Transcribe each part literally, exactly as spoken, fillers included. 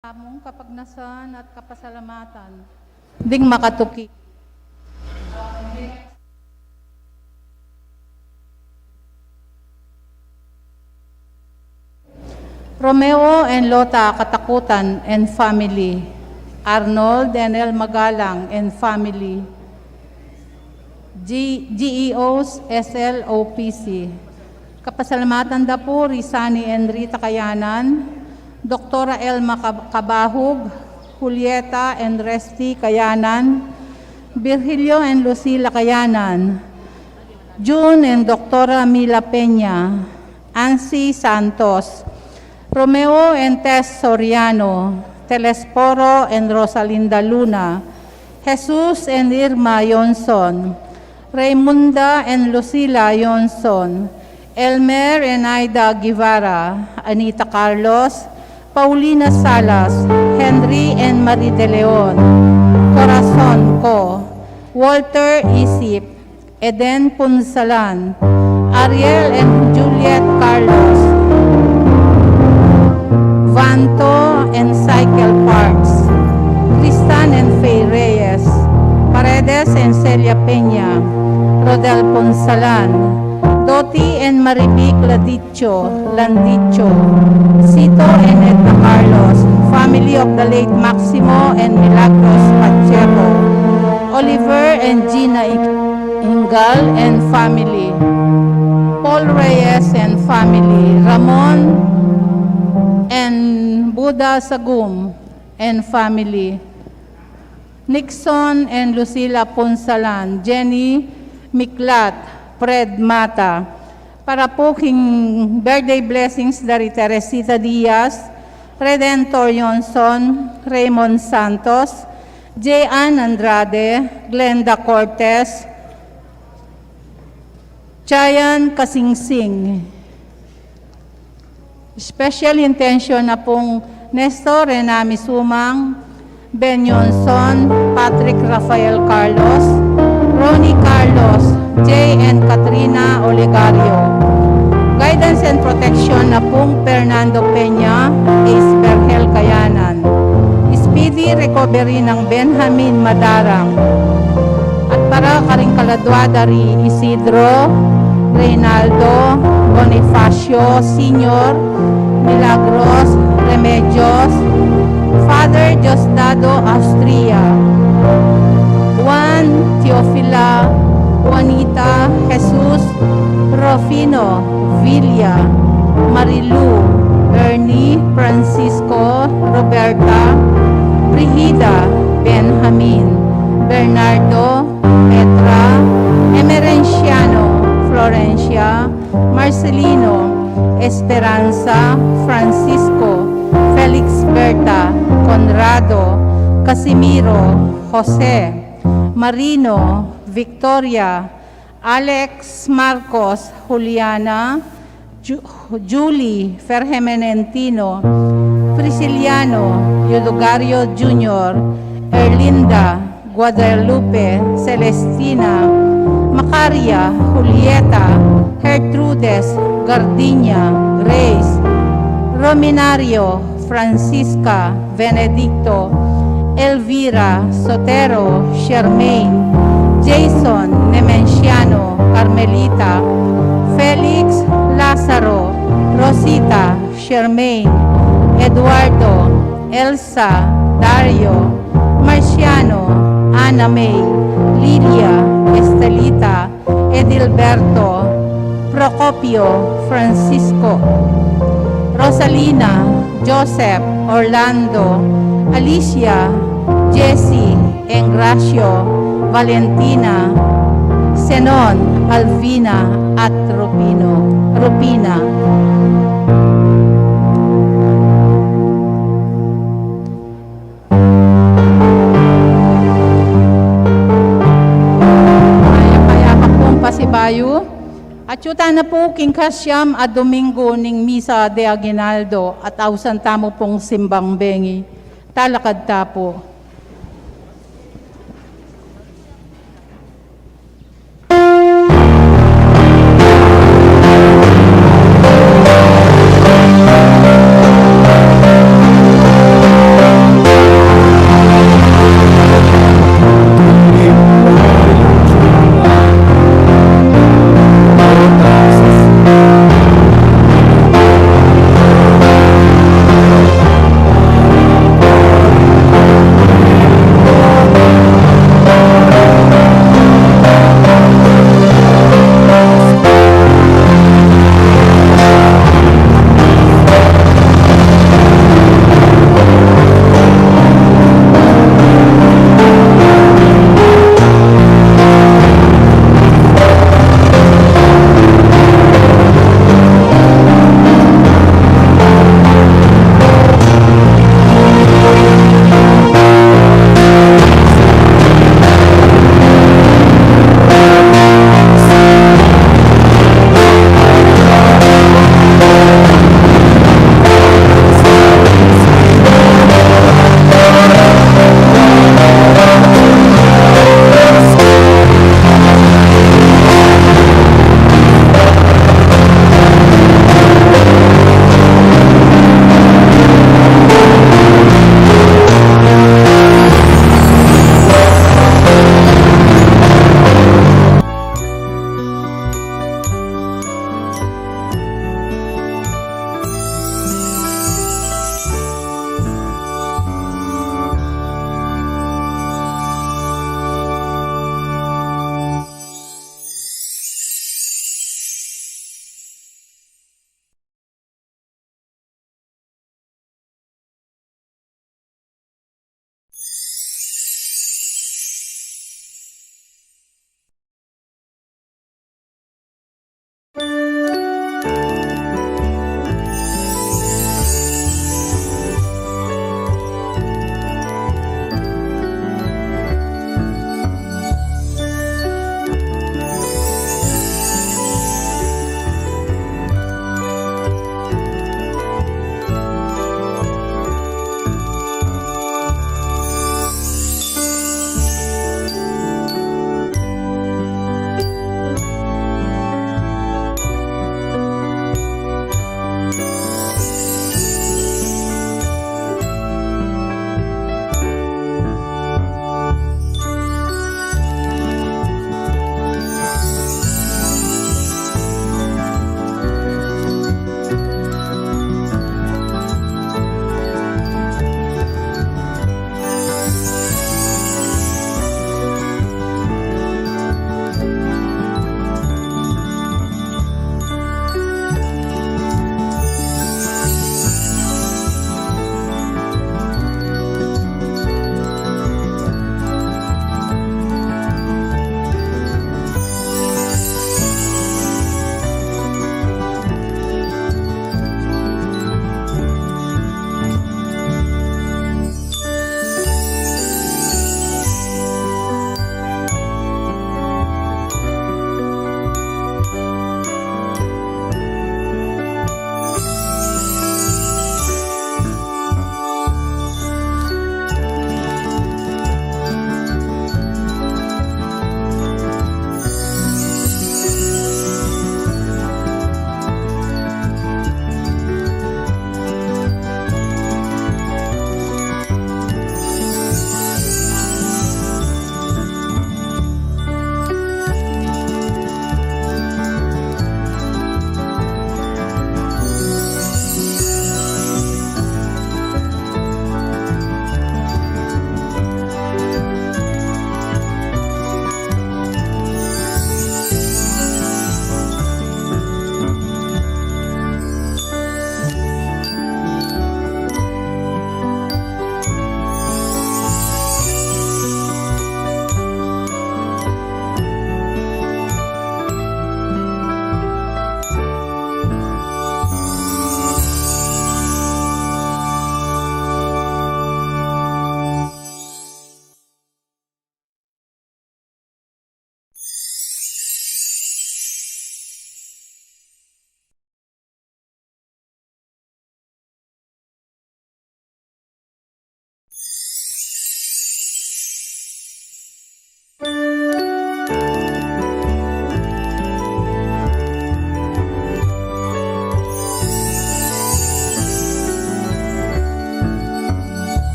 Tamung kapagnasan at kapasalamatan ding makatuki. Romeo and Lota Katakutan and family, Arnold and Elma Galang and family, G-, G E Os, S L O P C. Kapasalamatan da pu ri Sani and Rita Kayanan, Doktora Elma Kab-, Kabahug, Julieta and Resty Kayanan, Virgilio and Lucila Kayanan, June and Doktora Mila Peña, Ansi Santos, Romeo and Tess Soriano, Telesforo and Rosalinda Luna, Jesus and Irma Yonson, Raymunda and Lucila Yonson, Elmer and Aida Guevara, Anita Carlos, Paulina Salas, Henry and Marie de Leon, Corazon Ko, Walter Isip, Eden Punsalan, Ariel and Juliet Carlos, Vanto and Cycle Parks, Tristan and Faye Reyes, Paredes and Celia Peña, Rodel Punsalan, Doti and Marivic Ladicho, Landicho, Sito and Edna Carlos, family of the late Maximo and Milagros Pacheco, Oliver and Gina Ingal and family, Paul Reyes and family, Ramon and Buda Sagum and family, Nixon and Lucila Punsalan, Jenny Miklat, Fred Mata. Para pu king birthday blessings da ri Teresita Diaz, Redentor Yonson, Raymond Santos, J. Ann Andrade, Glenda Cortez, Chayan Kasingsing. Special intention na pung Nestor Renami Sumang, Ben Yonson, Patrick Rafael Carlos, Ronnie Carlos, Jay and Katrina Olegario. Guidance and protection na pung Fernando Peña, Ace Berhel Kayanan. Speedy recovery nang Benjamin Madarang. At para karing kaladwa da ri Isidro, Reynaldo, Bonifacio Senior, Milagros, Remedios, Father Diosdado Austria, Juan, Teofila, Juanita, Jesus, Rufino, Villa, Marilu, Ernie, Francisco, Roberta, Brigida, Benjamin, Bernardo, Petra, Emerencia, Florencia, Marcelino, Esperanza, Francisco, Felix, Berta, Conrado, Casimiro, Jose, Marino, Victoria, Alex, Marcos, Juliana, Ju-, Julie, Ferhemenentino, Prisciliano, Eudogario Junior, Erlinda, Guadalupe, Celestina, Macaria, Julieta, Gertrudes, Gardinia, Grace, Rominario, Francisca, Benedicto, Elvira, Sotero, Shermaine, Jason, Nemenciano, Carmelita, Felix, Lazaro, Rosita, Shermaine, Eduardo, Elsa, Dario, Marciano, Ana May, Lidia, Estelita, Edilberto, Procopio, Francisco, Rosalina, Joseph, Orlando, Alicia, Jessie, Engracio, Valentina, Zenon, Alvina, at Rupino, Rupina. Mayap a yabak pung pasibayu. Atyu tana pu king kasiam a Domingo ning Misa de Aguinaldo at ausan tamu pung simbang bengi. Talakad ta pu.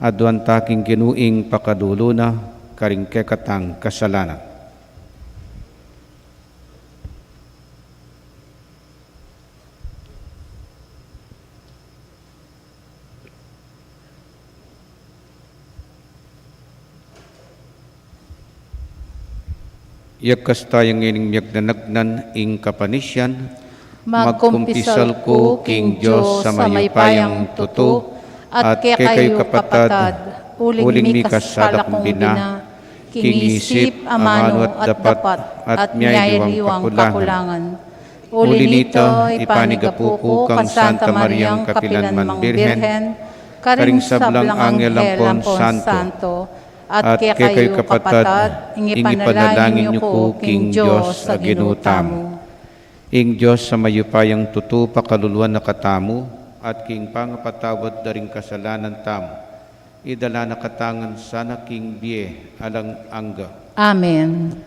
Aduan ta king Ginu ing pakalulu na karing kekatang kasalanan. Iyakas taya ngening miyagnanagnan ing kapanisian, magkumpisal ku king Dios a mayupayang tutu, at kekayu kapatad, uling mikasala kung bina, king isip, amanu, at dapat, at miyayaliwang kakulangan. Uli nita, ipanigapu ku kang Santa Mariang kapilan man Birhen, karing sablang anghel ampon santo, at kekayu kapatad, ing ipanalangin yu ku king Dios a Ginu tamu. Ing Dios a mayupayang tutu pakaluluan na katamu, at king pangapatawad da ring kasalanan tamu, idala na katamu ngan sana king bie alang angga. Amen.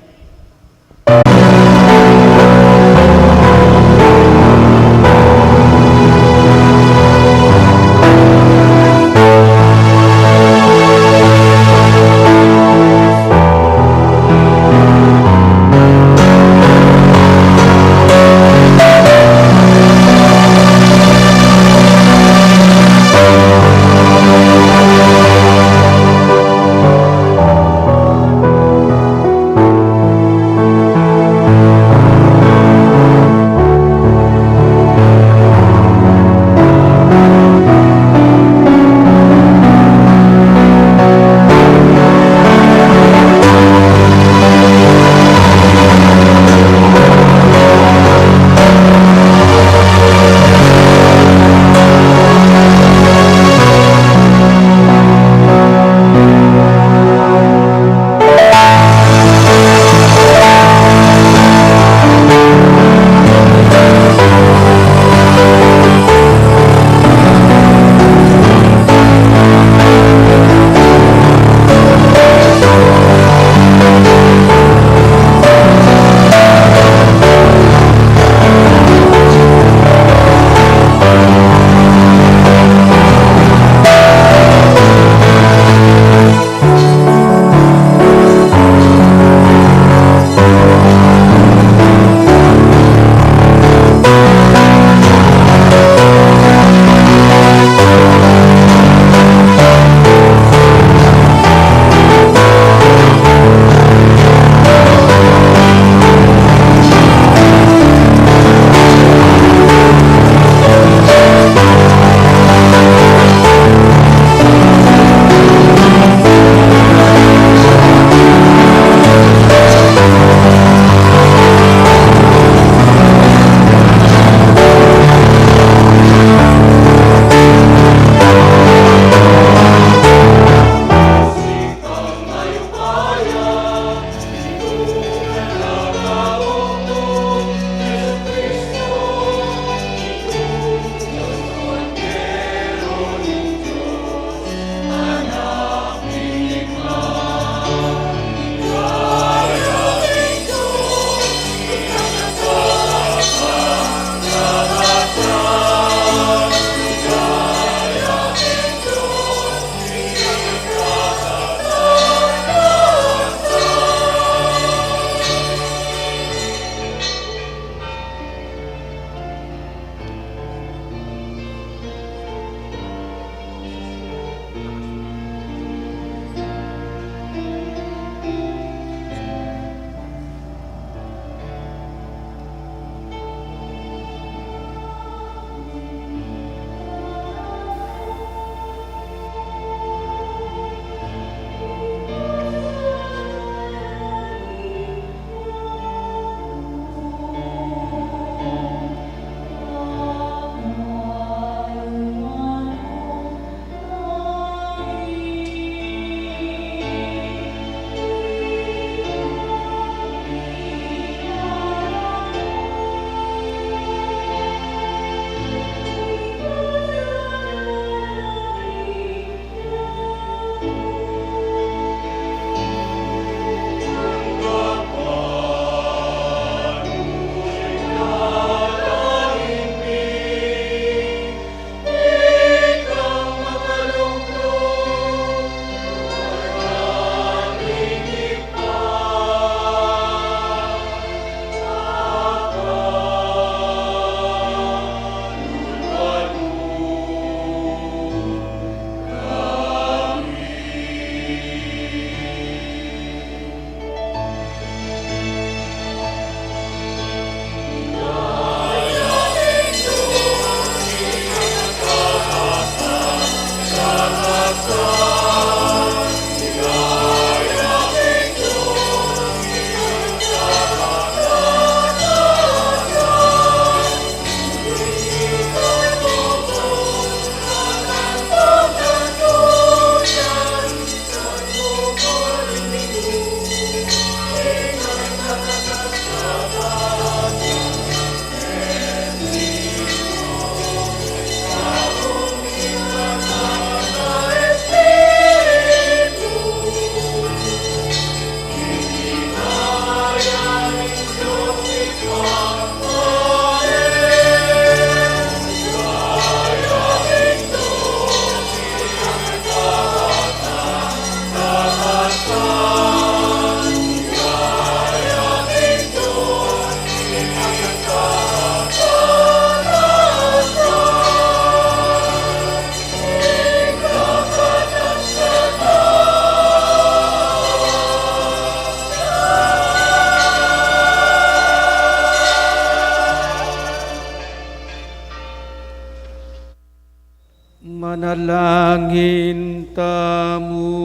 Manalangin tamu.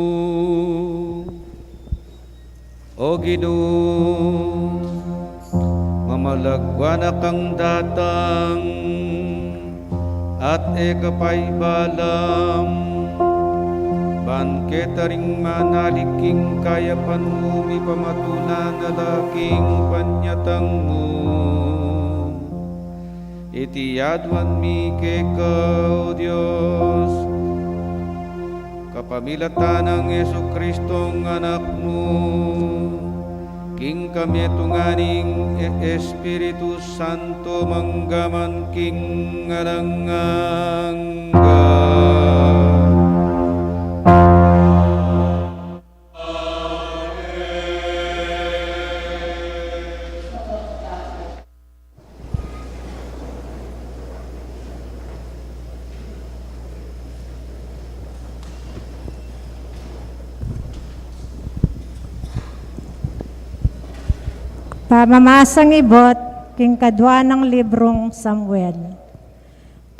O Ginu, mamalagwa na kang datang at e ka pa ibalam, ban keta ring manalig king kayapan mu, mipamatulan na la king panyatang mu. Iti aduan mi keka, O Dios, kapamilatan nang Jesucristong Anak mu, king kametungan ning E-, Espiritu Santo, mangga man king alang angga. Pamamasang ibat king kadua nang librung Samuel.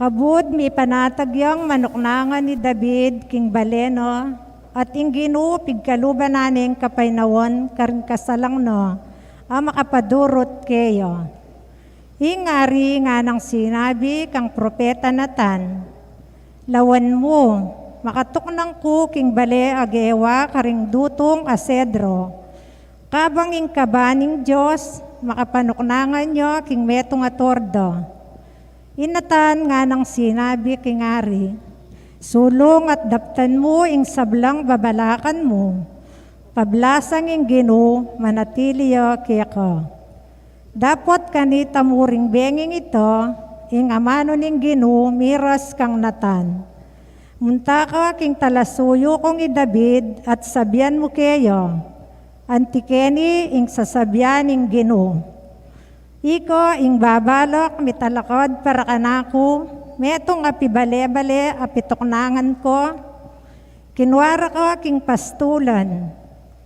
Kabud mipanatag yang manuknangan i David king bale na, at ing Ginu pigkaluban na ning kapaynawan karing kasalang na a makapadurut keya. Ing ari nganang sinabi kang propeta Natan, "Lawan mu, makatuknang ku king bale a gewa karing dutung a sedro, kabang ing kaba ning Dios makapanuknangan ya king metung a torda." I Natan nganang sinabi king ari, "Sulung at daptan mu ing sablang babalakan mu, pablasang ing Ginu manatili ya keka." Dapot kanita mu ring benging ita, ing amanu ning Ginu miras kang Natan, "Munta ka king talasuyu kung i David at sabian mu keya, 'Anti keni ing sasabian ning Ginu: Ika ing babalak mitalakad para kanaku, metung a pibale-bale a pituknangan ku, kinua ra ka king pastulan,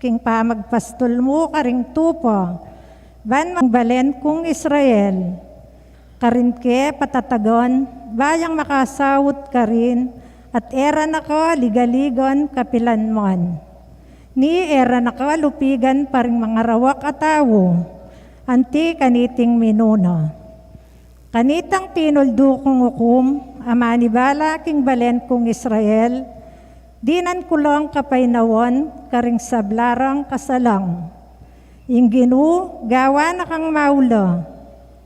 king pamagpastul mu karing tupa, ban mang balen kung Israel. Karin ke patatagan, ba yang makasaut karin, at e ra na ka ligaligan kapilan man. Ni e ra na ka lupigan pa ring mangarawak a tau, anti kaniting minuna.' Kanitang tinuldu kung ukum a manibala king balen kung Israel, dinan ku lang kapaynawan karing sabla rang kasalang. Ing Ginu gawan na kang maula.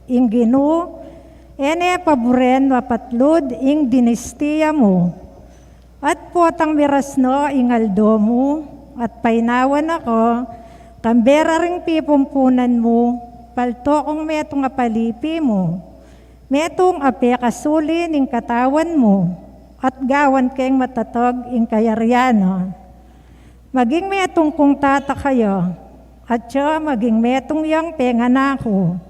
Ing Ginu e ne paburen mapatlud ing dinistia mu. At potang miras na ing aldo mu, at paynawan na ka, kambe ra ring pipumpunan mu, palto kung metung a palipi mu, metung a pekasuli ning katawan mu, at gawan keng matatag ing kayarian na. Maging metung kung tata kaya, at ya maging metung yang penganaku.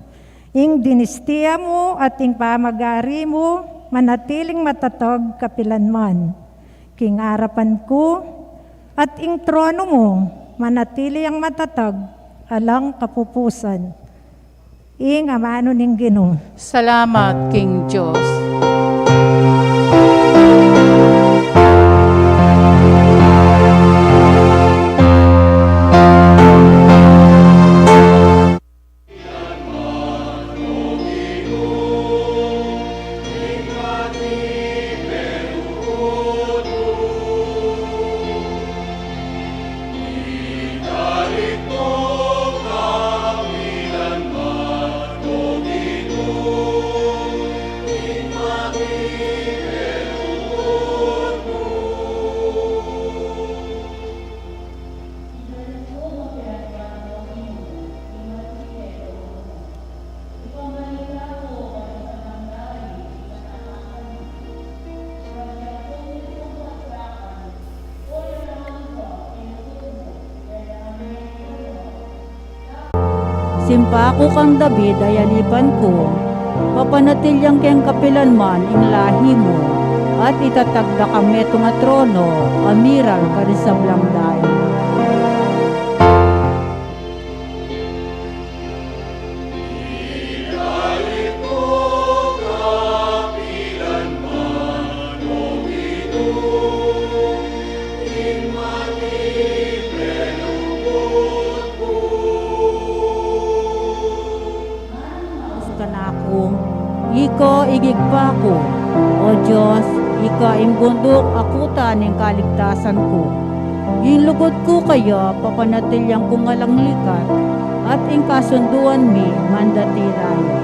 Ing dinistia mu at ing pamagari mu manatiling matatag kapilan man king arapan ku, at ing tronu mu manatili yang matatag alang kapupusan." Ing amanu ning Ginu. Salamat king Dios. Simpa ku kang David a yalipan ku, papanatilian keng kapilan man ing lahi mu, at itatag da kang metung a trono a miral karing sablang dalan. Kanaku, ika ing Ibpa ku, O Dios, ika ing bunduk a kuta ning kaligtasan ku. Ing lugud ku kaya papanatilian kung alang likat, at ing kasunduan mi mandati la ya.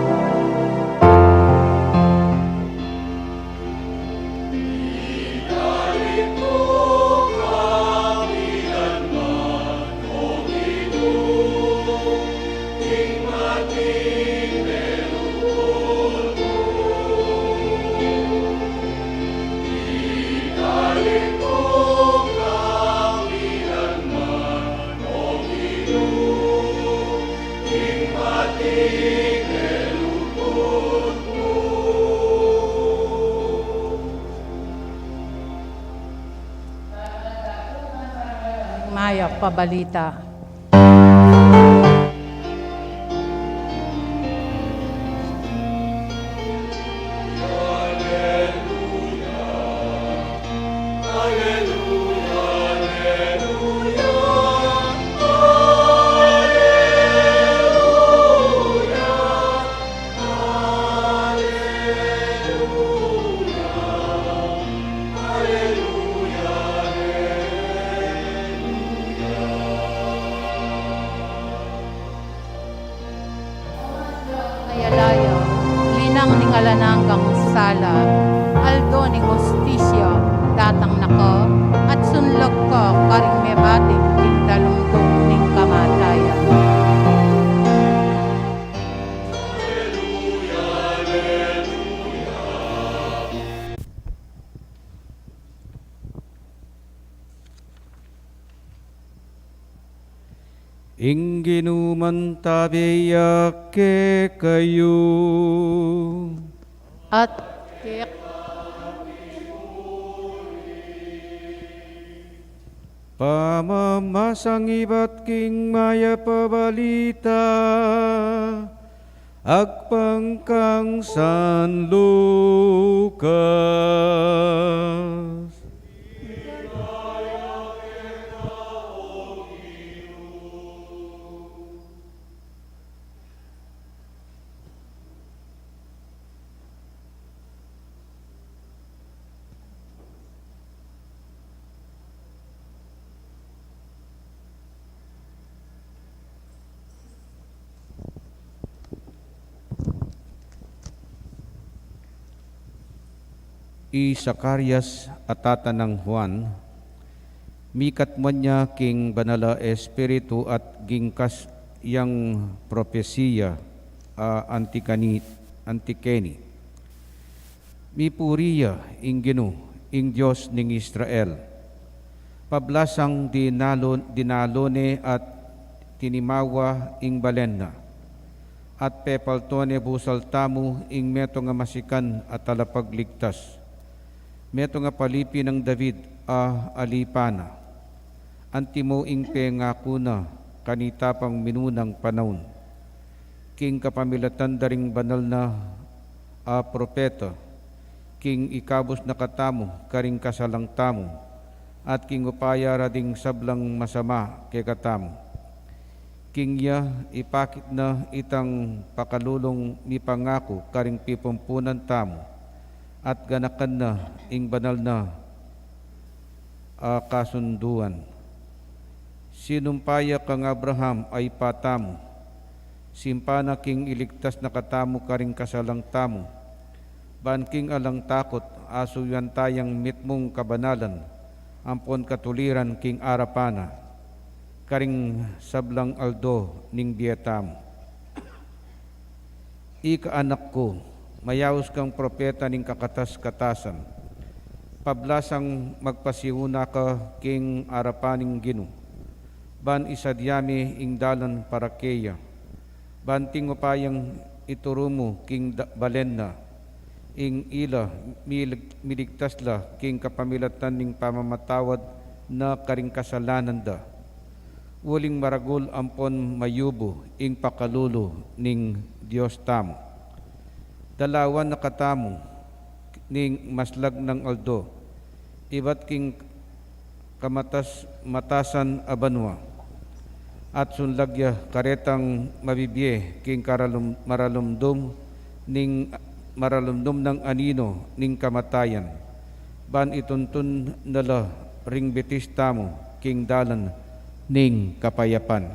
Mayap a balita. Kaya daya, linang ning alang anggang sala, aldo ning hustisya, datang na ka, at sunlag ka karing mebating king dalungdung ning kamatayan. Ing Ginu mantabe ya kekayu. At kek- Pamamasang ibat king Mayap a Balita agpang kang San Lucas. I Zacarias a tata nang Juan, mikatmuan ya king Banal a Espiritu at gingkas yang propesiya a anti keni, anti keni. Mipuri ya ing Ginu, ing Dios ning Israel. Pablasang dinalu, dinalu ne at tinimawa ing balen na, at pepalto ne busal tamu ing metung a masikan a talapagligtas, metung a palipi nang David a alipan na. Antimo ing pengaku na kanita pang minunang panaun, king kapamilatan da ring banal na a propeta, king ikabus na katamu karing kasalang tamu, at king upaya ra ding sablang masama kekatamu. King iya ipakit na itang pakalulung mipangaku karing pipumpunan tamu, at ganakan na ing banal na a kasunduan. Sinumpa ya kang Abraham a ibpa tamu, simpa na king iligtas na katamu karing kasalang tamu, ban king alang takut asuyuan ta yang mitmung kabanalan ampon katuliran king arapan na, karing sablang aldo ning bie tamu. Ika anak ku, mayaus kang propeta ning kakatas-katasan. Pablasang magpasiuna ka king arapan ning Ginu, ban isadia me ing dalan para keya. Ban king upayang ituru mu king da-, balen na, ing ila milig-, miligtas la king kapamilatan ning pamamatawad na karing kasalanan da. Uling maragul ampon mayubu ing pakalulu ning Dios tamu. Dalawan na katamu ning maslag nang aldo, ibat king kamatas-, matasan a banua. At sunlag ya karetang mabibie king karalum-, maralumdum ning, maralumdum nang anino ning kamatayan. Ban ituntun na la ring bitis tamu king dalan ning kapayapan.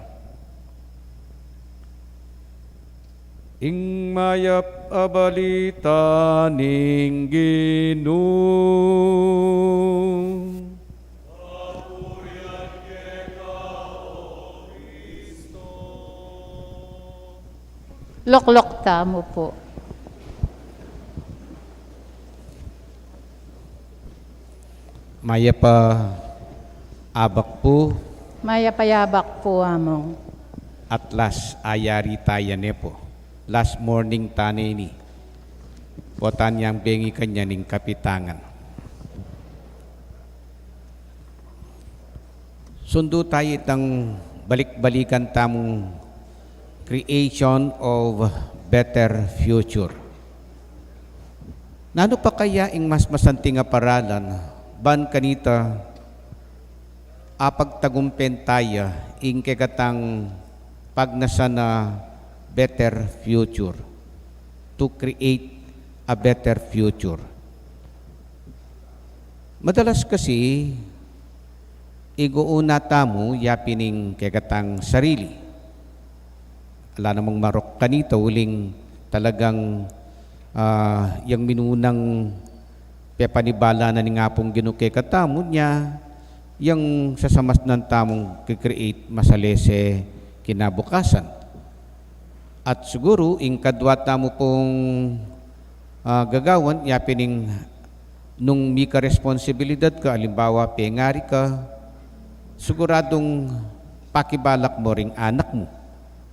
Ing mayap a balita ning Ginu. Loklok tamu pu. Mayap a abak pu. Mayap a abak pu, Among. At last, ayari taya ne pu. Last morning tane ini. Potan yang bengi kanya ning kapitangan. Sundu taya itang balik-balikan tamung creation of better future. Nanu pa kaya ing mas masanting a paralan ban kanita apagtagumpen taya ing kekatang pagnasan na better future, to create a better future. Madalas kasi, iguuna tamu ya pin ing kekatang sarili. Ala namang marok kanita uling talagang, ah, yang minunang pepanibala na ning Apung Ginu kekatamu nya, yang sasamasnan tamung ki-create masalese kinabukasan. At siguru, ing kadwa tamu pung, ah, gagawan, ya pin ing nung mika responsibilidad ka, alimbawa, pengari ka, siguradung pakibalak mu ring anak mu,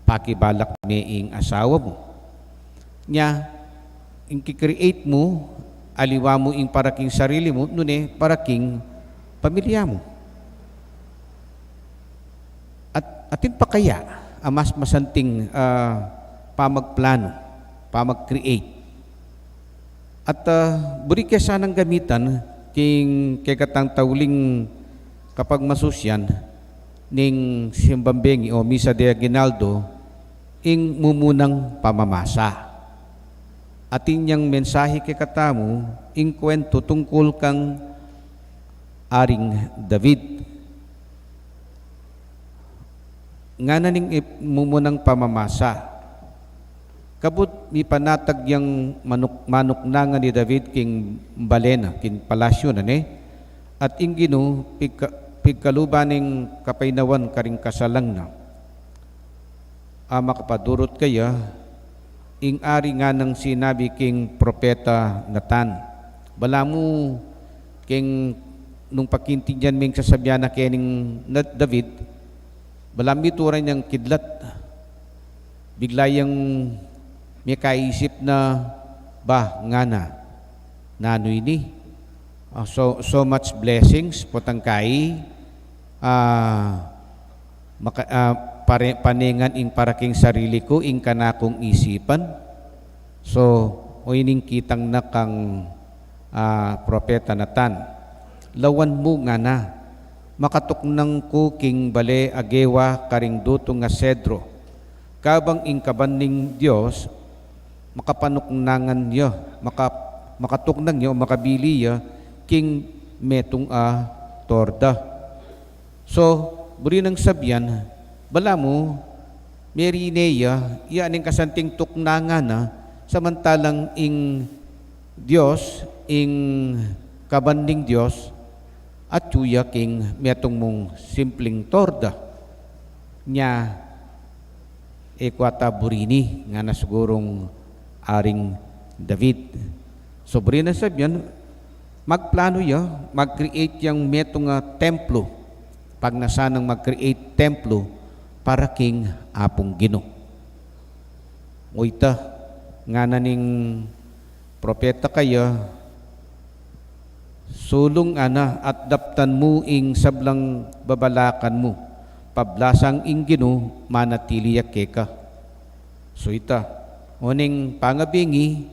pakibalak me ing asawa mu. Nya, ing ki-create mu, aliwa mu ing para king sarili mu, nune para king pamilya mu. At atin pa kaya a mas masanting, ah, pamagplano, pamag-create. At, ah, buri ke sanang gamitan king kekatang tauling kapagmasusyan ning simbang bengi o Misa de Aguinaldo, ing mumunang pamamasa. Atin yang mensahe kekatamu, ing kuwentu tungkul kang Aring David. Ngana ning ip-, mumunang pamamasa. Kabud mipanatag yang manuk-, manuknangan i David king bale na, king palasyo na, ne? At ing Ginu pigka-, pigkaluban ning kapaynawan karing kasalang na a makapadurut kaya, ing ari nganang sinabi king propeta Natan. Balamu king nung pakintindian me ing sasabian na kening Na-, David, balamu mituran yang kidlat. Bigla yang mekaisip na, "Ba," ngana, "nanu ini? Ah, so, so much blessings, potang kai, ah, maka-, ah, pare-, panengan ing para king sarili ku, ing kanakung isipan." So, o ining kitang na kang, ah, propeta Natan. "Lawan mu," ngana, "makatuknang ku king bale a gewa karing dutung a sedro. Kabang ing kaban ning Dios, makapanuknangan ya, maka-, makatuknang ya o makabili ya king metung a torda." So, buri nang sabian, balamu, merine ya, ya ning kasanting tuknangan na, samantalang ing Dios, ing kaban ning Dios, atyu ya king metung mung simpling torda. Nya, e ku ata burini, ngana sigurung Aring David. So, buri nang sabian, magplano ya, mag-create yang metung a templo, pagnasan nang mag-create templo para king Apung Ginu. O ita, ngana ning propeta kaya, sulung, ngana, at daptan mu ing sablang babalakan mu, pablasang ing Ginu manatili ya keka. So ita, oneng pangabengi,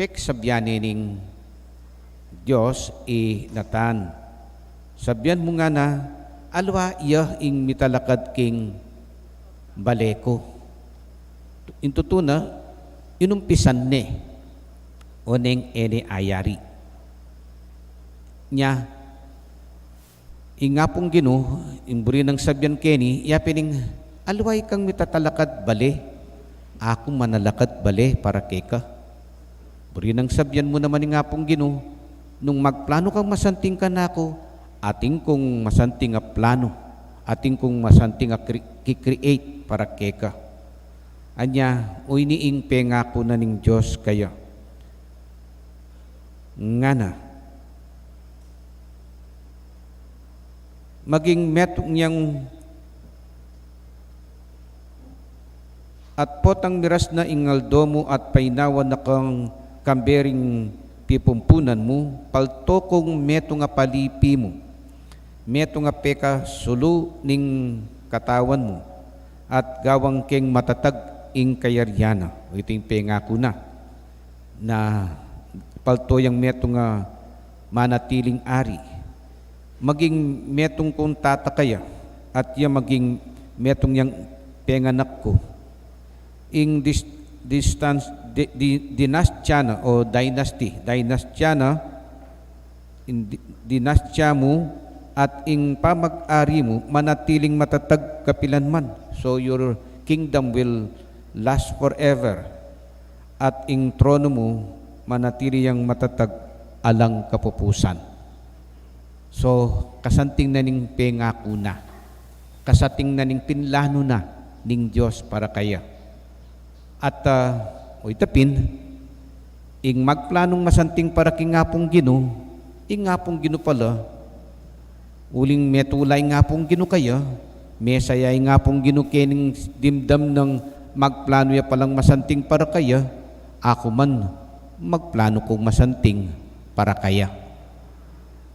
peksabian ne ning Dios i Natan. Sabian mu, ngana, alwa ya ing mitalakad king bale ku. Ing tutu na, inumpisan ne, oneng e ne ayari. Nya, ing Apung Ginu, ing buri nang sabian keni, ya pin ing, alwa ikang mitatalakad bale, aku manalakad bale para keka. Buri nang sabian mu naman ing Apung Ginu, nung magplanu kang masanting kanaku, atin kung masanting a planu, atin kung masanting a cre-, ki-create para keka. Anya, o ini ing pengaku na ning Dios kaya. Ngana, maging metung yang at potang miras na ing aldo mu at painawa na kang kambe ring pipumpunan mu, palto kung metung a palipi mu, metung a pekasulu ning katawan mu, at gawang keng matatag ing kayarian na. Ito ing pengaku na, na palto yang metung a manatiling ari. Maging metung kung tata kaya, at ya maging metung yang penganak ku. Ing dis-, distance, di-, di-, dinastya na o dynasty, dynastya na, ing di-, dinastya mu at ing pamag-ari mu manatiling matatag kapilanman. So your kingdom will last forever. At ing trono mu manatili yang matatag alang kapupusan. So, kasanting na ning pengaku na. Kasanting na ning pinlanu na ning Dios para kaya. At, ah, o ita pin, ing magplanung masanting para king Apung Ginu, ing Apung Ginu pala, uling metula ing Apung Ginu kaya, mesaya ing Apung Ginu kening dimdam nang magplanu ya palang masanting para kaya, aku man magplanu kung masanting para kaya.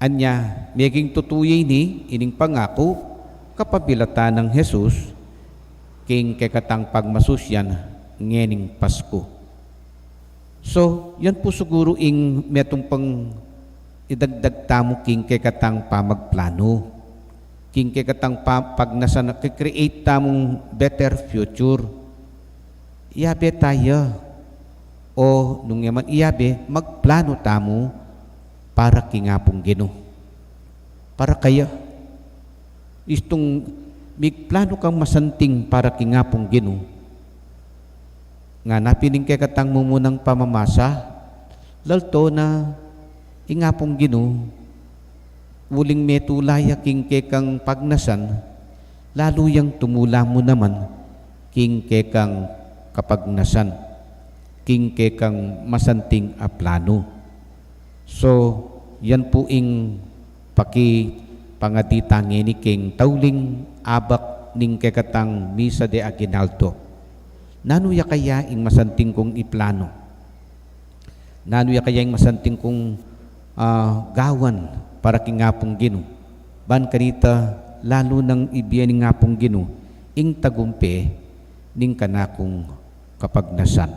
Anya, meging tutu ya ini, ining pangaku, kapabilatan nang Jesus, king kekatang pagmasusyan ngening Pasku. So, yan pu siguru ing metung pang idagdag tamu king kekatang pamagplanu. King kekatang pa-, pagnasan na ki-create tamung better future. Iyabe taya. O, nung yaman iyabe, magplanu tamu para king Apung Ginu. Para kaya. Istung migplanu kang masanting para king Apung Ginu. Ngana pin ing kekatang mumunang pamamasa, lalto na ing Apung Ginu, uling metula ya king kekang pagnasan, lalu yang tumula mu naman king kekang kapagnasan, king kekang masanting a planu. So, yan pu ing pakipangadi ta ngeni king tauling abak ning kekatang misa de aguinaldo. Nanu ya kaya ing masanting kung iplanu? Nanu ya kaya ing masanting kung, ah, gawan para king Apung Ginu? Ban kanita, lalu nang ibie ning Apung Ginu ing tagumpe ning kanakung kapagnasan.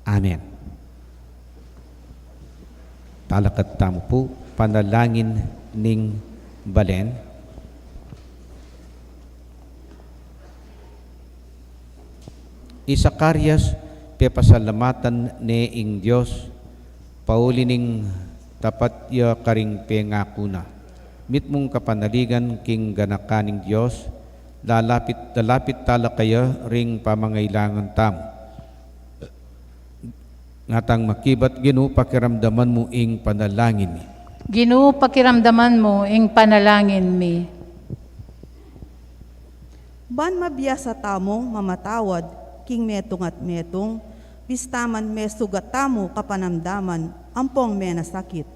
Amen. Talakad tamu pu, panalangin ning balen. I Zacarias, pepasalamatan ne ing Dios, pauli ning tapat ya karing pengaku na. Mitmung kapanaligan king ganakan ning Dios, lalapit, lalapit tala kaya ring pamangailangan tamu. Ngatang makibat, Ginu, pakiramdaman mu ing panalangin mi. Ginu, pakiramdaman mu ing panalangin mi. Ban mabiasa tamung mamatawad king metung at metung, bista man mesugat tamu kapanamdaman ampong menasakit.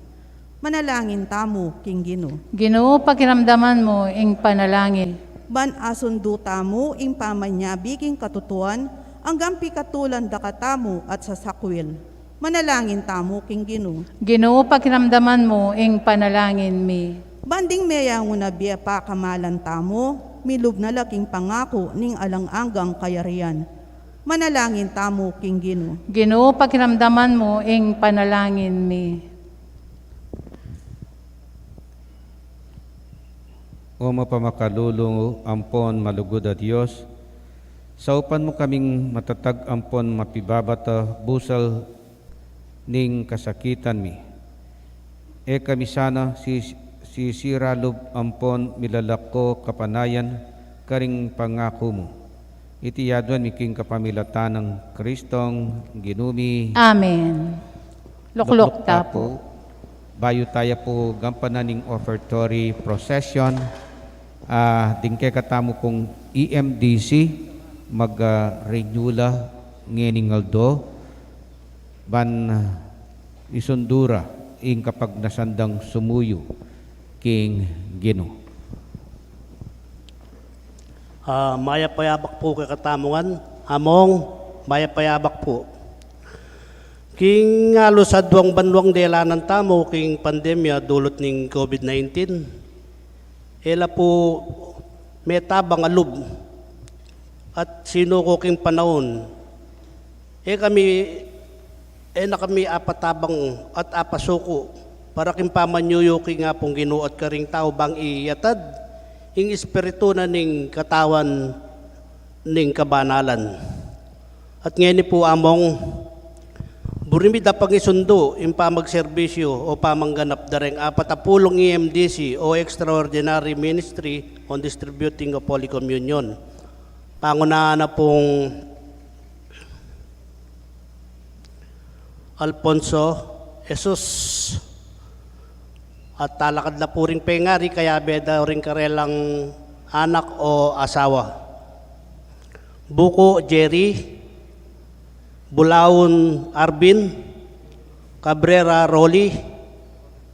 Manalangin tamu king Ginu. Ginu, pakiramdaman mu ing panalangin. Ban asundu tamu ing pamanyabi king katutuan, Anggang pikatulan da katamu at sasakwil. Manalangin tamu king Ginu. Ginu, pakiramdaman mu ing panalangin mi. Ban ding meyangu na bie pakamalan tamu, milub na la king pangaku ning alang anggang kayarian. Manalangin tamu king Ginu. Ginu, pakiramdaman mu ing panalangin mi. O mapamakalulu ampon malugud a Dios, saupan mu kaming matatag ampon mapibabat a busal ning kasakitan mi. E kami sana si-, sisira lub ampon milalako kapanayan karing pangaku mu. Iti aduan mi king kapamilatan nang Kristong Ginu mi. Amen. Lukluk ta pu. Bayu taya pu gampanan ing offertory procession, ah, ding kekatamu pung E M D C, mag, ah, renew la ngening aldo, ban, ah, isundu ra ing kapagnasan dang sumuyu king Ginu. Ah, mayap a yabak pu kekatamu ngan, Among, mayap a yabak pu. King alus a duang banuang delanan tamu king pandemya dulut ning COVID nineteen, e la pu metabang a lub at sinuku king panaun. E kami, e na kami apatabang at apasuku para king pamanyuyu king Apung Ginu at karing tau bang iyatad ing Espiritu na ning katawan ning kabanalan. At ngeni pu, Among, buri mi da pangisundu ing pamagserbisyu o pamangganap da reng apat a pulung E M D C o Extraordinary Ministry on Distributing of Holy Communion. Pangunahan na pung Alfonso Jesus. At talakad la pu ring pengari, kayabe da ring karelang anak o asawa. Buko Jerry, Bulaun Arvin, Cabrera Rolly,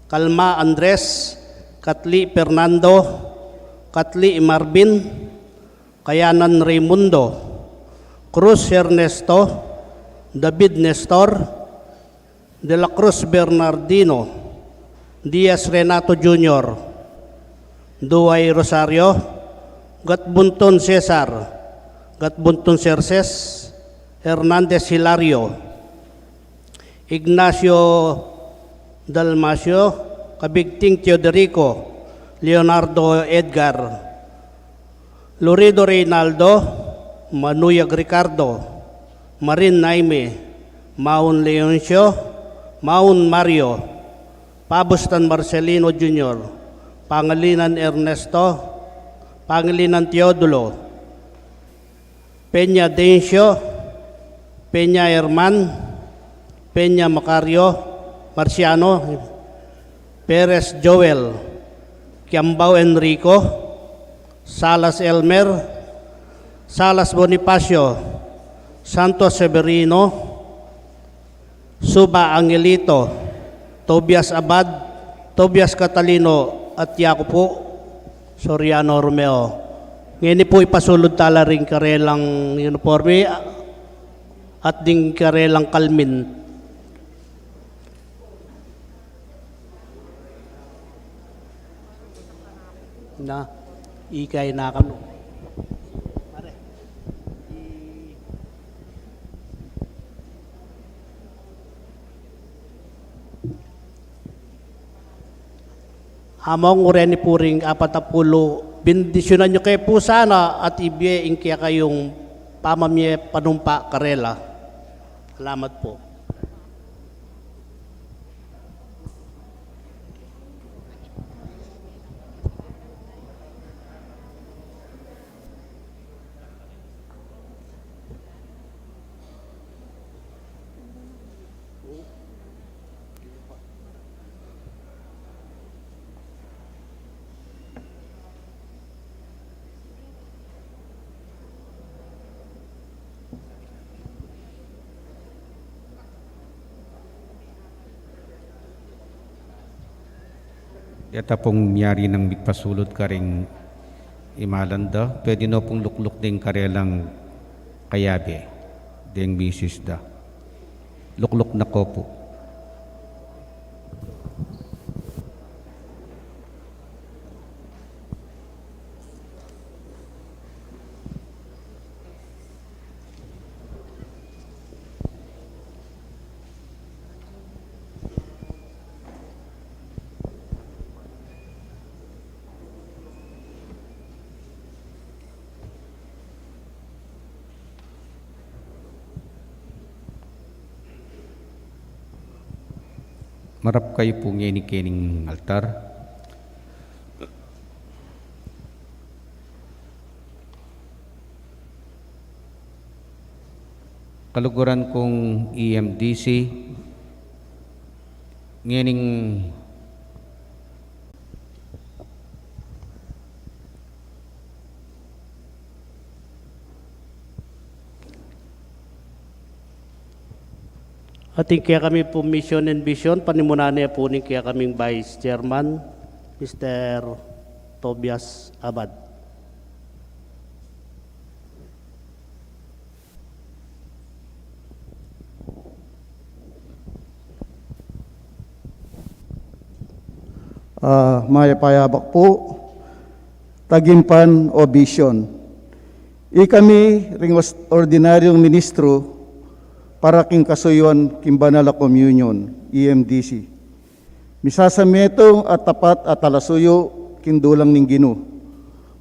Calma Andres, Katli Fernando, Katli Marvin, Kayanan Raimundo, Cruz Ernesto, David Nestor, De la Cruz Bernardino, Diaz Renato Junior, Duay Rosario, Gatbuntun Cesar, Gatbuntun Serses, Hernandez Hilario, Ignacio Dalmacio, Kabigting Teodorico, Leonardo Edgar, Lorido Reynaldo, Manuyag Ricardo, Marin Naime, Maun Leoncio, Maun Mario, Pabustan Marcelino Junior, Pangilinan Ernesto, Pangilinan Teodulo, Peña Dencio, Peña Herman, Peña Macario, Marciano, Perez Joel, Kiambao Enrico, Salas Elmer, Salas Bonifacio, Santos Severino, Suba Angelito, Tobias Abad, Tobias Catalino, at yaku pu, Soriano Romeo. Ngeni pu ipasulud tala ring karelang uniforme at ding karelang kalmin. Na, ikay na kami. Among, ureni pu ring apat a pulu, bendisyunan yu ke pu sana at ibie ing kekayung pamamie panumpa karela. Salamat pu. Yata pung miyari nang migpasulud karing imalan da, pwede no pung lukluk ding karelang kayabe. deng misis da. Lukluk na ko pu. Marap kayu pu ngeni kening altar. Kaluguran kung E M D C, ngening ating kekami pu mission and vision, panimunan ne pu ning kekaming Vice Chairman, Mister Tobias Abad. Ah, mayap a yabak pu, taginpan o vision. Ikami ring os-, ordinaryung ministro para king kasuyuan king banal a komunyon, E M D C. Misasametung a tapat a talasuyu king dulang ning Ginu.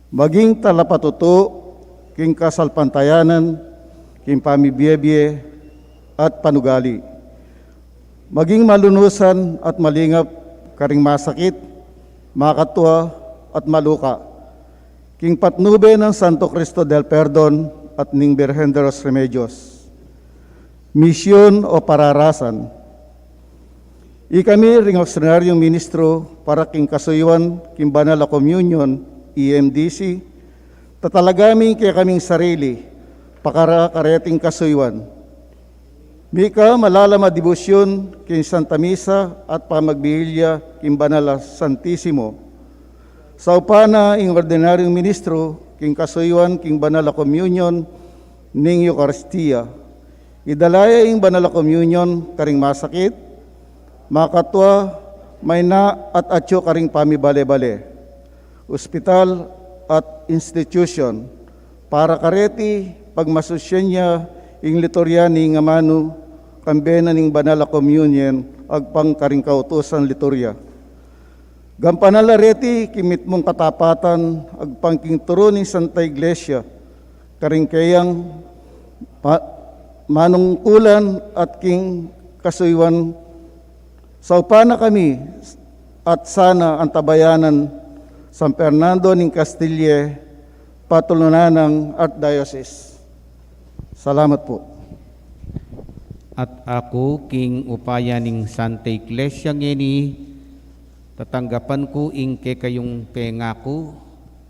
Maging talapatutu king kasalpantayanan, king pamibie-bie at panugali. Maging malunusan at malingap karing masakit, makatua at maluka. King patnube nang Santo Cristo del Perdon at ning Birhen de los Remedios. Misyon o pararasan. Ikami ring ordinaryung ministro para king kasuyuan king banal a komunyon, E M D C, tatalaga mi ing kekaming sarili pakara kareting kasuyuan. Mika malalam a debosyon king Santa Misa at pamagbihilya king banal a Santisimo. Saupan na ing ordinaryung ministro king kasuyuan king banal a komunyon ning Eukaristia. Idala ya ing banal a komunyon karing masakit, makatua, maina at atyu karing pamibale-bale, ospital at institusyon, para kareti pagmasusyan ya ing liturya ning amanu, kambe na ning banal a komunyon agpang karing kautusan liturya. Gampanan la reti king mitmung katapatan agpang king turu ning Santa Iglesia, karing keyang pa-, manungkulan at king kasuyuan. Saupan na kami at sana antabayanan San Fernando ning Castilla, patulunan nang Archdiocese. Salamat pu. At aku king upaya ning Santa Iglesia ngeni, tatanggapan ku ing kekayung pengaku,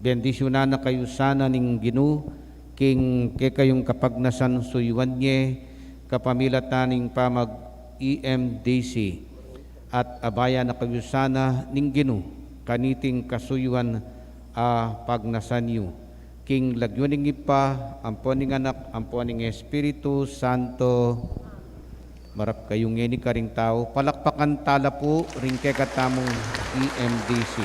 bendisyunan na kayu sana ning Ginu, king kekayung kapagnasan suyuan ye, kapamilatan ning pamag-E M D C, at abayan na kayu sana ning Ginu, kaniting kasuyuan a pagnasan yu. King lagyu ning Ibpa, ampo ning Anak, ampo ning Espiritu Santo. Marap kayu ngeni karing tau. Palakpakan tala pu ring kekatamung E M D C.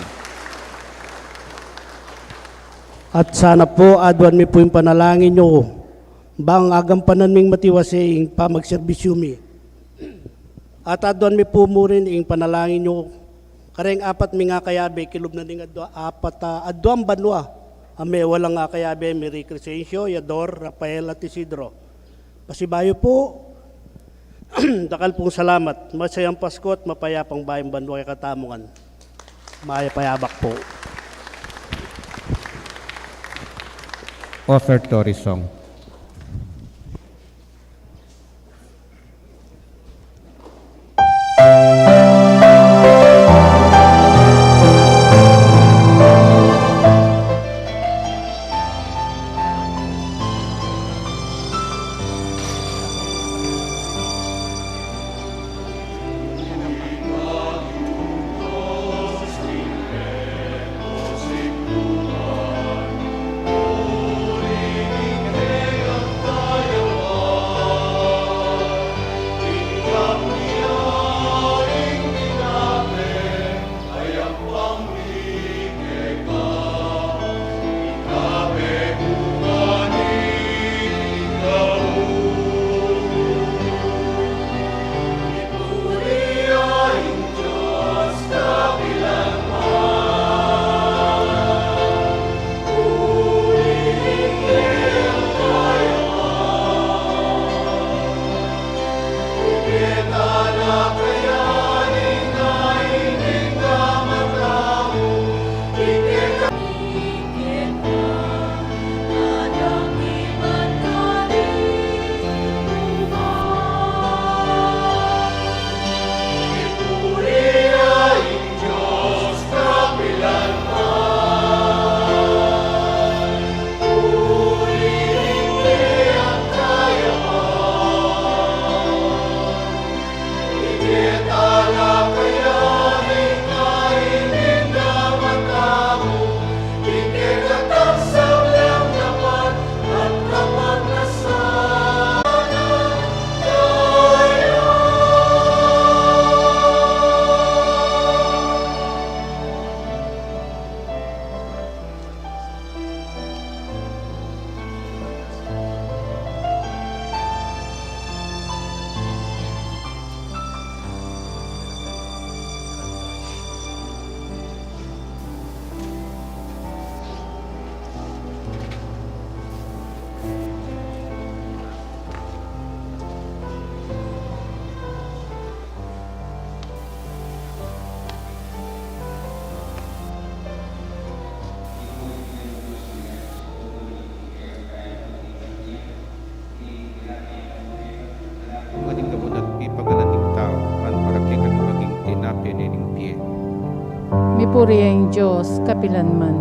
At sana pu, aduan mi pu ing panalangin yu, bang agampanan ming matiwasi ing pamagserbisyu mi. At aduan mi pu murin ing panalangin yu kareng apat ming akayabe kilub na ning adua, apat a aduang banua, a mewalang akayabe, Mary Crescencio, Yador, Rafael at Isidro. Pasibayu pu, dakal pung salamat. Masayang Pasko at mapayapang bayung banua kekatamu ngan. Mayap a yabak pu. Offertory song. Purian ing Dios kapilan man.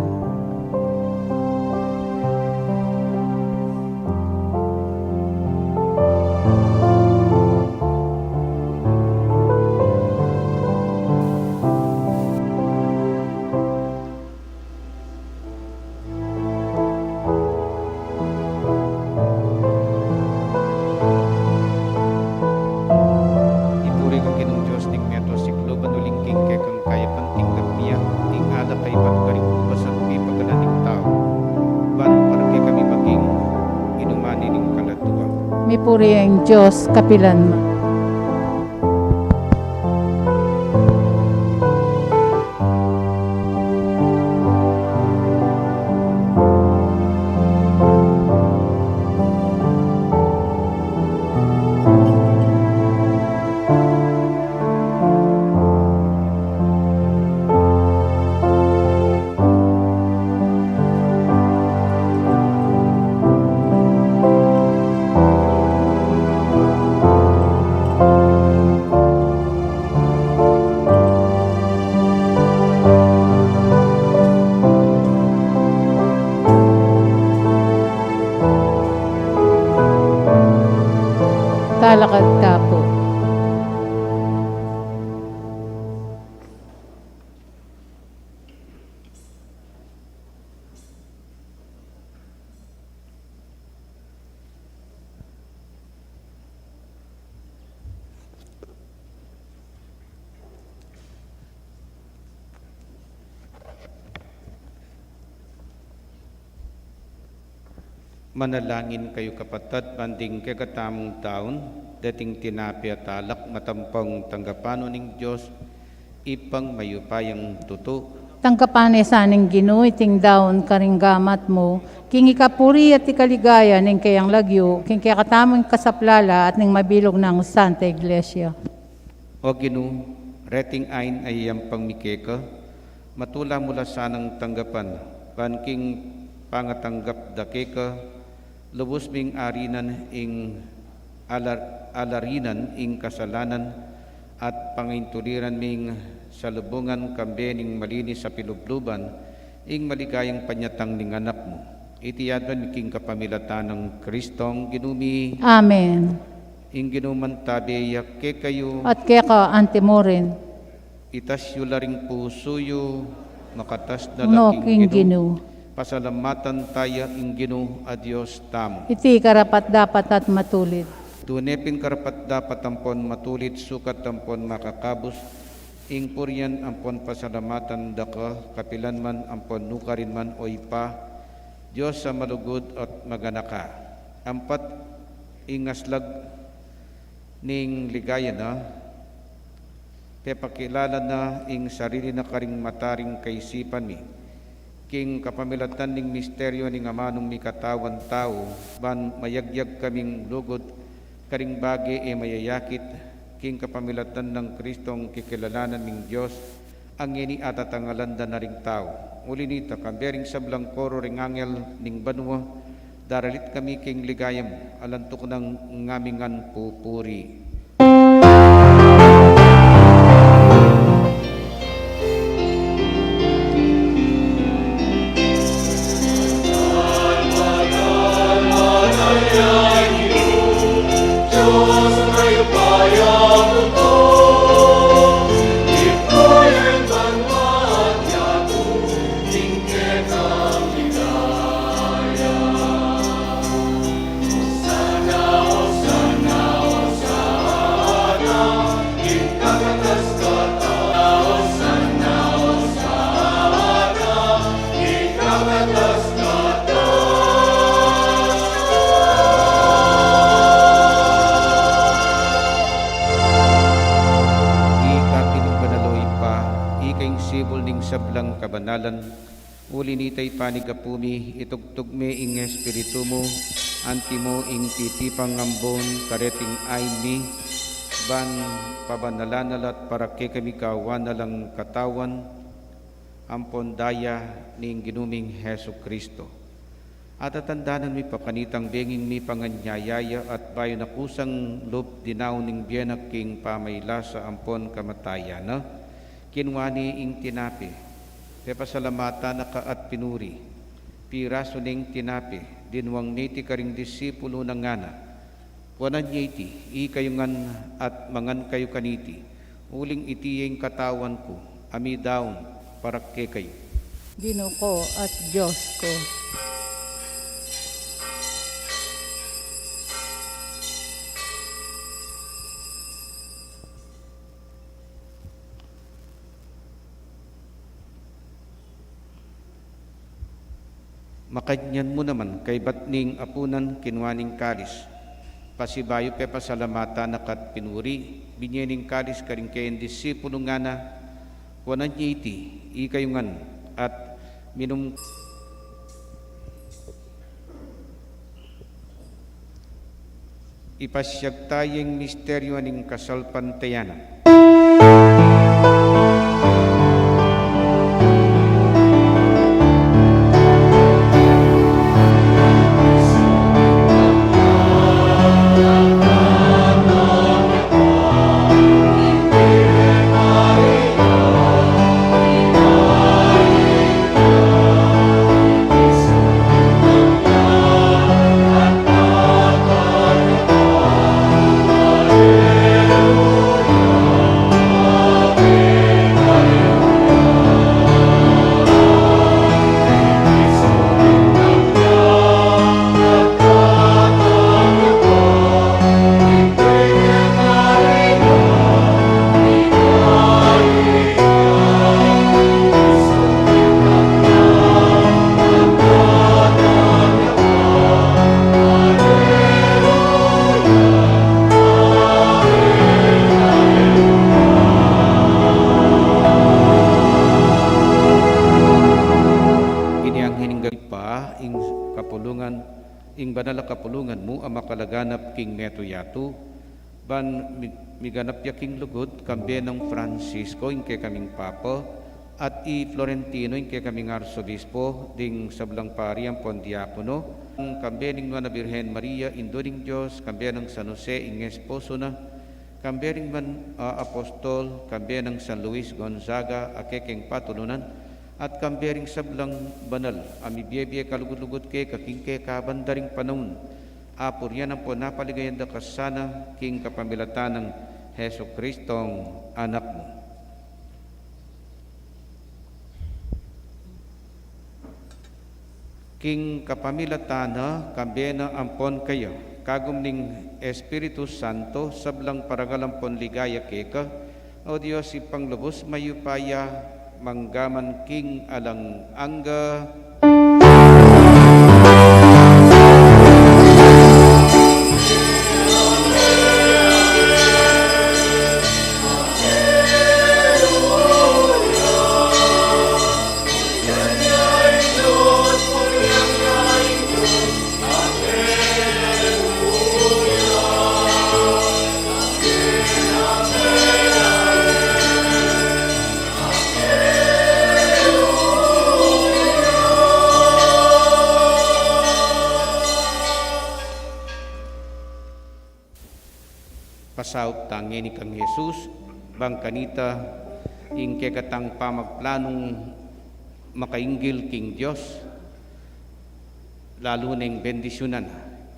Ipuri ka Ginung Dios ning meto sikluban, uling king kekang kayapan tinggap mi ing alak a ibat karing ubas at mipagalan ning tau, ban para kekami maging inuman ning kaladua. Mipuri ing Dios kapilan man. Talakad ta pu. Manalangin kayu, kapatad, ban ding kekatamung daun, deting tinape at alak, matampang tanggapan no ning Dios, Ibpang mayupayang tutu. Tanggapan na sa ning Ginu iting daun karing gamat mu, king ikapuri at ikaligaya ning keyang lagyu, king kekatamung kasaplalan at ning mabilug nang Santa Iglesia. O Ginu, reting ain a iyampang mi keka, matula mu la sanang tanggapan, ban king pangatanggap da keka, lubus ming arinan ing alar-, alarinan ing kasalanan, at pangaintuliran ming salubungan kambe ning malinis a pilubluban ing maligayang panyatang ning Anak mu. Iti adwan mi king kapamilatan nang Kristong Ginu mi. Amen. Ing Ginu mantabe ya kekayu. At keka antimurin. Itas yu la ring pusu yu, makatas na la king Ginu. Pasalamatan taya ing Ginu a Dios tamu. Iti karapat-dapat at matulid. Tune pin karapat-dapat ampon matulid, sukat ampon makakabus, ing purian ampon pasalamatan da ka, kapilan man ampon nukarin man, o Ibpa, Dios a malugud at maganaka. Ampat ing aslag ning ligaya na, pepakilala na ing sarili na karing mata ring kaisipan mi. King kapamilatan ning misteryu ning amanung mikatawan tau, ban mayagyag kaming lugud karing bage e mayayakit, king kapamilatan nang Kristong kikilalanan ming Dios, a ngeni atatangalan da na ring tau. Uli nita, kambe ring sablang koro ring angel ning banua, daralit kami king ligaya mu, alang tuknang ngamingan pupuri. Ika pin ing banal, o Ibpa, ika ing sibul ning sablang kabanalan. Uli nita, ipanyawad mi, itugtug me ing Espiritu mu, antimo ing pipipangambun kareting ain mi, ban pabanalan na la at para kekami gawan na lang katawan ampon daya ning Ginu ming Jesucristo. At atandanan mi pa kanitang benging mipanganyaya ya at bayu na kusang lub dinaun ning bie na king pamaylasa ampon kamatayan na, kinua ne ing tinape, Pepasalamatan na ka at pinuri. Pirasu neng tinape, dinuang ne iti karing disipulu na ngana, kuanan ye iti, ikayu ngan at mangan kayu kaniti, uling iti ya ing katawan ku, a midaun para kekayu. Ginu ku at Dios ku. Makanyan mu naman, kaybat ning apunan, kinua ne ing kalis. Pasibayu pepasalamatan na ka at pinuri, binye ne ing kalis karing keyang disipulu ngana, kuanan ye iti, ikayu ngan at minum. Ipasiag taya ing misteryu ning kasalpantayanan. Ini ang hininga pa ing kapulungan, ing banal a kapulungan mu a makalaganap king metung yatu, ban mi-, miganap ya king lugud, kambe nang Francisco, ing kekaming Papa, at i Florentino, ing kekaming Arsobispo, ding sablang pari ampon diakono, kambe ning Nuan a Birhen Maria, Indu ning Dios, kambe nang San Jose, ing esposo na, kambe ring man, ah, apostol, kambe nang San Luis Gonzaga, a kekeng patulunan, at kambe ring sablang banal a mibie-bie kalugud-lugud keka king kekabanda ring panaun, apurian ampon apaligayan da ka sana king kapamilatan nang Jesucristong Anak mu. King kapamilatan na, kambe na ampon kaya, kagum ning Espiritu Santo, sablang parangal ampon ligaya keka, O Dios, Ibpang lubus mayupaya, mangga man king alang angga. Pasaup ta ngeni kang Jesus, bang kanita ing kekatang pamagplanung makainggil king Dios, lalu neng bendisyunan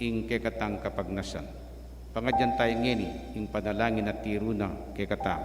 ing kekatang kapagnasan. Pangadyan taya ngeni ing panalangin a tiru na kekatang.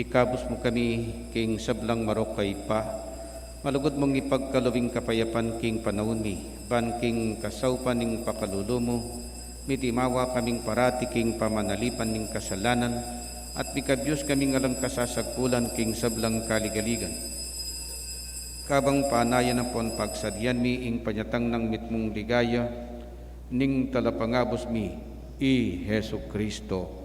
Ikabus mu kami king sablang marok a Ibpa, malugud mung ipagkalub ing kapayapan king panaun mi, ban king kasaupan ning pakalulu mu, mitimawa kaming parati king pamanalipan ning kasalanan, at mikabyus kaming alang kasasagkulan king sablang kaligaligan. Kabang panayan ampon pagsadian mi ing panyatang nang mitmung ligaya, ning Talapangabus mi, i Jesucristo.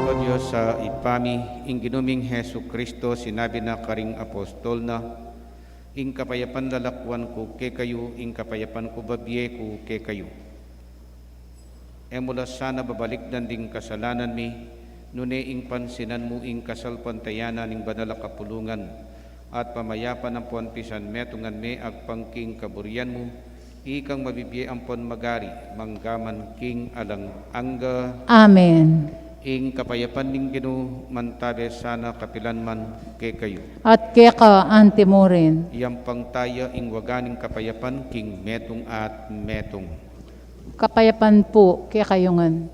O Dios a Ibpa mi, ing Ginu ming Jesucristo sinabi na karing apostol na, "Ing kapayapan lalakuan ku kekayu, ing kapayapan ku babie ku kekayu." E mu la sana babalikdan ding kasalanan mi, nune ing pansinan mu ing kasalpantayanan ning banal a kapulungan, at pamayapan ampon pisanmetungan me agpang king kaburian mu, ikang mabibie ampon magari, mangga man king alang angga. Amen. Ing kapayapan ning Ginu mantabe sana kapilan man kekayu. At keka anti mu rin. Iyampang taya ing waga ning kapayapan king metung at metung. Kapayapan pu kekayu ngan.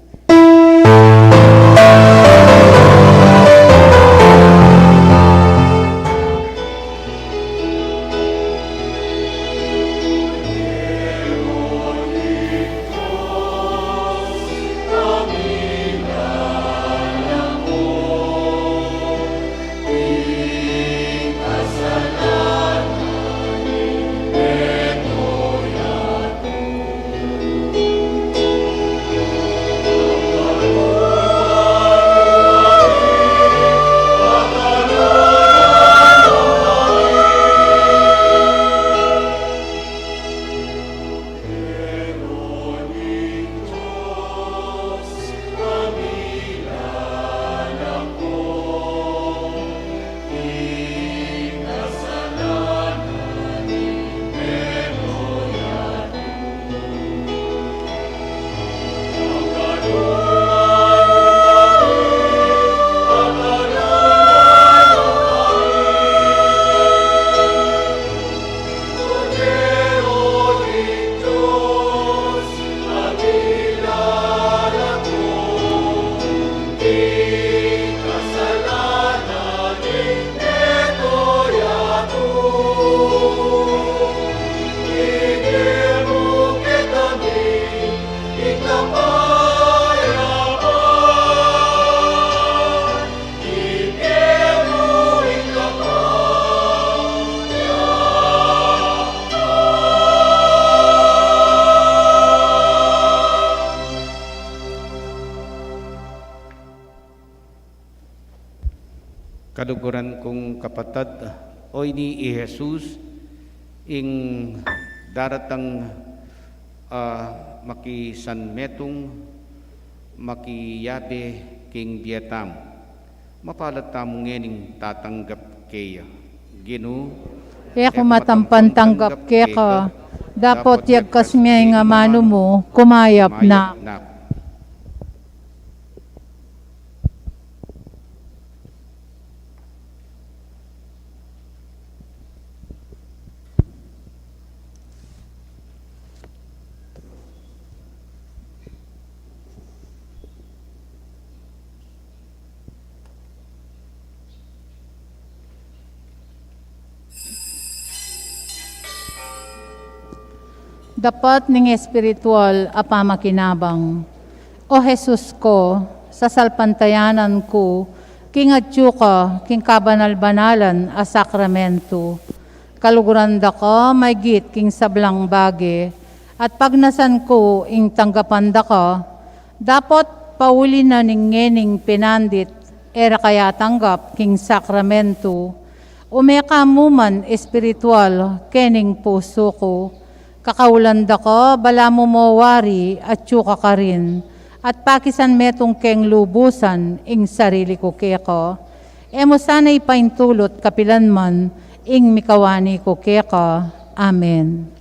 Kaluguran kung kapatad, o ini i Jesus, ing daratang, ah, makisanmetung, makiyabe king bie tamu. Mapalad tamu ngening tatanggap keya. Ginu, e ku matampan tanggap keka, dapot yagkas me ing amanu mu, kumayap na. Dapat ning espiritual a pamakinabang. O Jesus ko, sasalpantayanan ku king atyu ka king kabanal-banalan a sakramento. Kaluguran da ka maygit king sablang bage, at pagnasan ku ing tanggapan da ka, dapot pauli na ning ngening pinandit e ra ka atanggap king sakramento. Ume ka mu man espiritual kening pusu ku. Kakaulan da ka, balamu mo wari atyu ka karin, at pakisanmetung keng lubusan ing sarili ku keka. E mu sana ipaintulut kapilan man ing mikawani ku keka. Amen.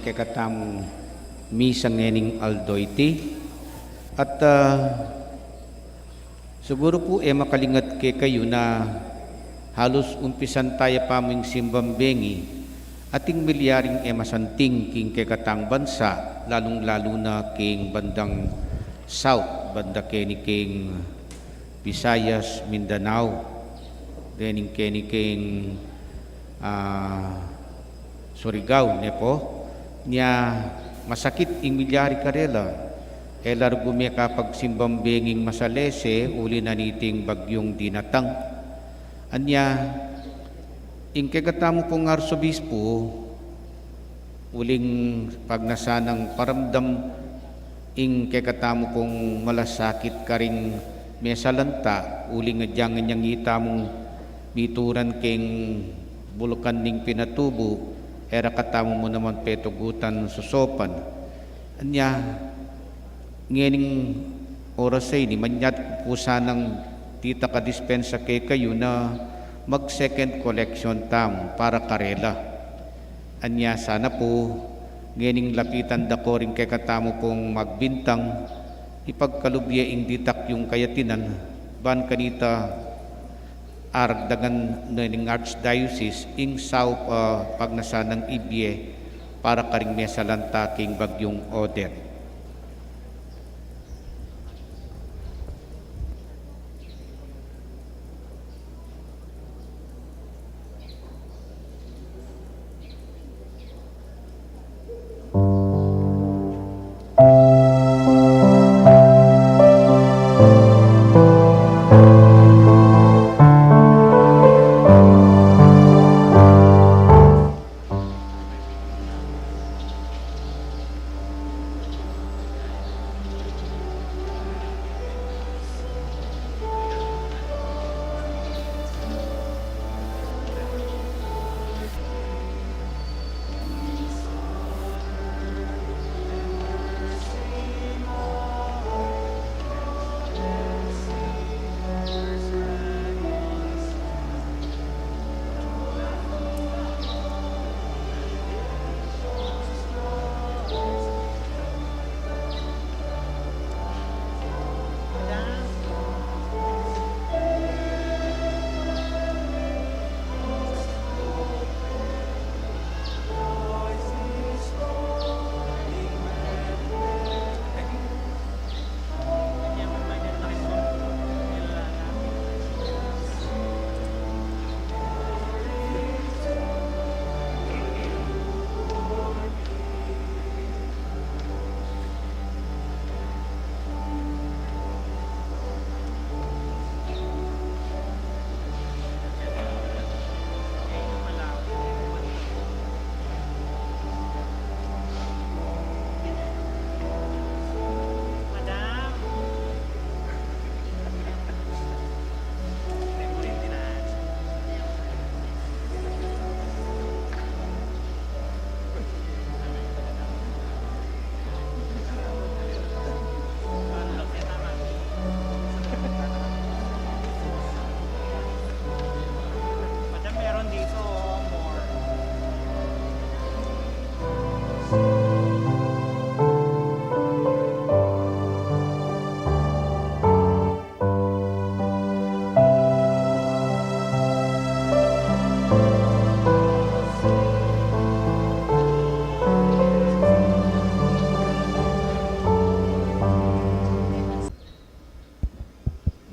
kekatamung misa ngening aldo iti. At, ah, siguru pu e makalingat kekayu na halus umpisan taya pa mu ing simbang bengi, ating milyaring e masanting king kekatang bansa, lalung-lalu na king bandang south, banda keni king Visayas, Mindanao, dening keni king, ah, Surigao, ne pu. Nya masakit ing milyari karela. E la rugu me kapagsimbang benging masalese uli na niting bagyung dinatang. Anya, ing kekatamu pung arsobispu, uling pagnasan nang paramdam ing kekatamu pung malasakit karing mesalanta, uling agyang anyang itamu mituran king bulkan ning Pinatubo, e ra katamu mu naman petugutan sosopan. Anya, ngening oras a ini, manyad ku pu sanang ditak a dispensa kekayu na mag-second collection tamu para karela. Anya sana pu, ngening lapitan da ko ring kekatamu pung magbintang, ipagkalub ye ing ditak yung kayatinan, ban kanita aragdagan na ning Archdiocese ing saup a pagnasan nang ibie para karing mesalanta king bagyung Odette.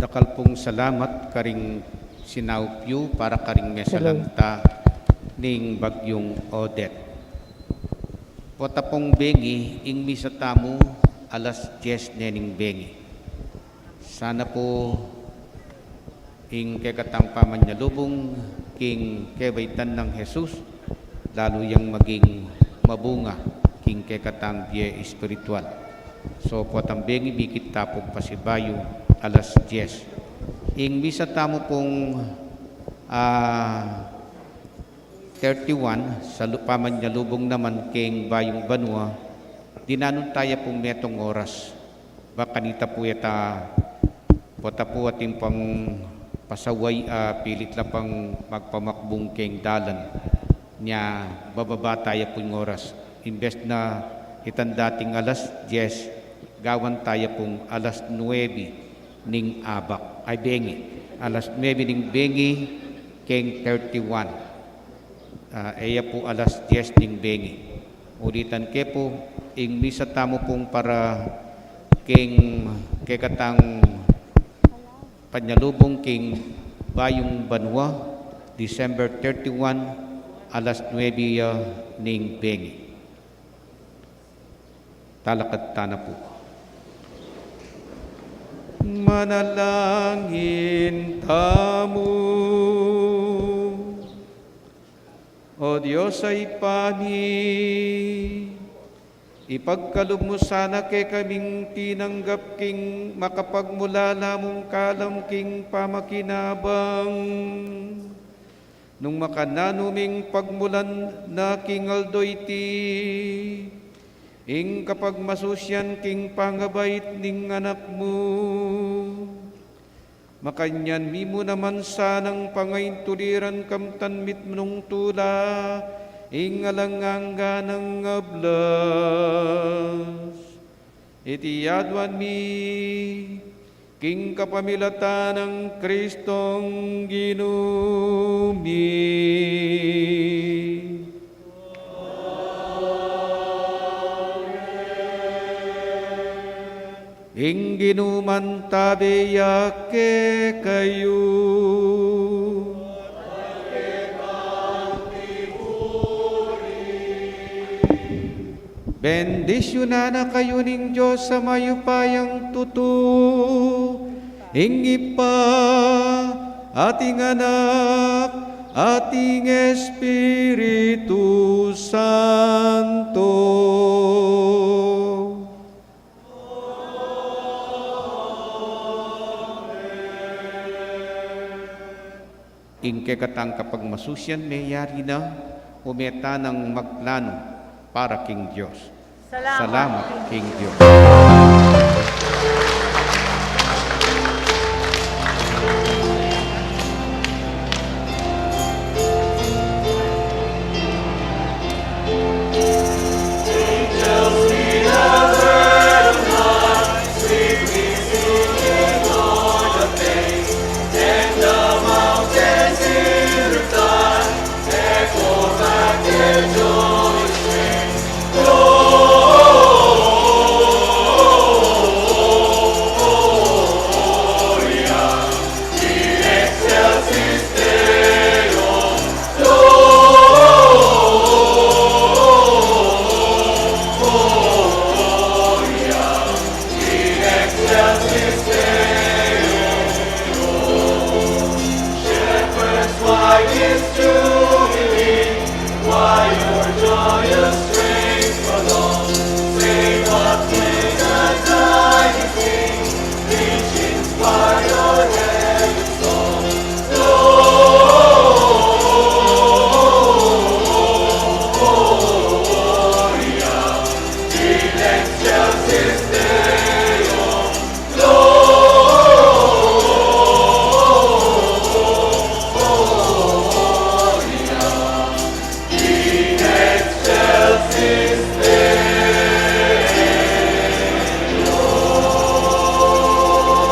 Dakal pung salamat karing sinaup yu para karing mesalanta ning bagyung Odette. Pota pung bengi, ing misa tamu alas dies ne ning bengi. Sana pu ing kekatang pamanyalubung king kebaitan nang Jesus, lalu yang maging mabunga king kekatang bie espiritual. So, potang bengi mikit ta pung pasibayu alas dies. Ing misa tamu pung, ah, thirty-one, sa lu-, pamanyalubung naman king Bayung Banua, dinanun taya pung metung oras. Ba kanita pu yata, pota pu atin pang pasaway, ah, pilit la pang magpamakbung keng dalan. Nya, bababa taya pung oras. Imbes na itang dating alas diyes, gawan taya pung alas nuebe ning abak, ay, bengi. Alas nuebe ning bengi, keng thirty-one. Ah, e ya pu alas diyes ning bengi. Ulitan ke pu, ing misa tamu pung para keng kekatang panyalubung king bayung banua, December thirty-one, alas nuebe ya ning bengi. Talakad tana pu. Manalangin tamu. O Dios a Ibpa mi, ipagkalub mu sana kekaming tinanggap king makapagmulala mung kalam king pamakinabang. Nung makananu ming pagmulan na king aldo iti, ing kapagmasusian king pangabait ning Anak mu. Makanyan mi mu naman sanang pangaintuliran kamtan mitmung tula, ing alang angga nang ablas. Iti aduan mi king kapamilatan nang Kristong Ginu mi. Ing Ginu mantabe ya kekayu. Bendisyunan na kayu ning Dios a mayupayang tutu, ing Ibpa, at ing Anak, at ing Espiritu Santo. Ing kekatang kapagmasusian meyari na, ume tanang magplanu para king Dios. Salamat king Dios.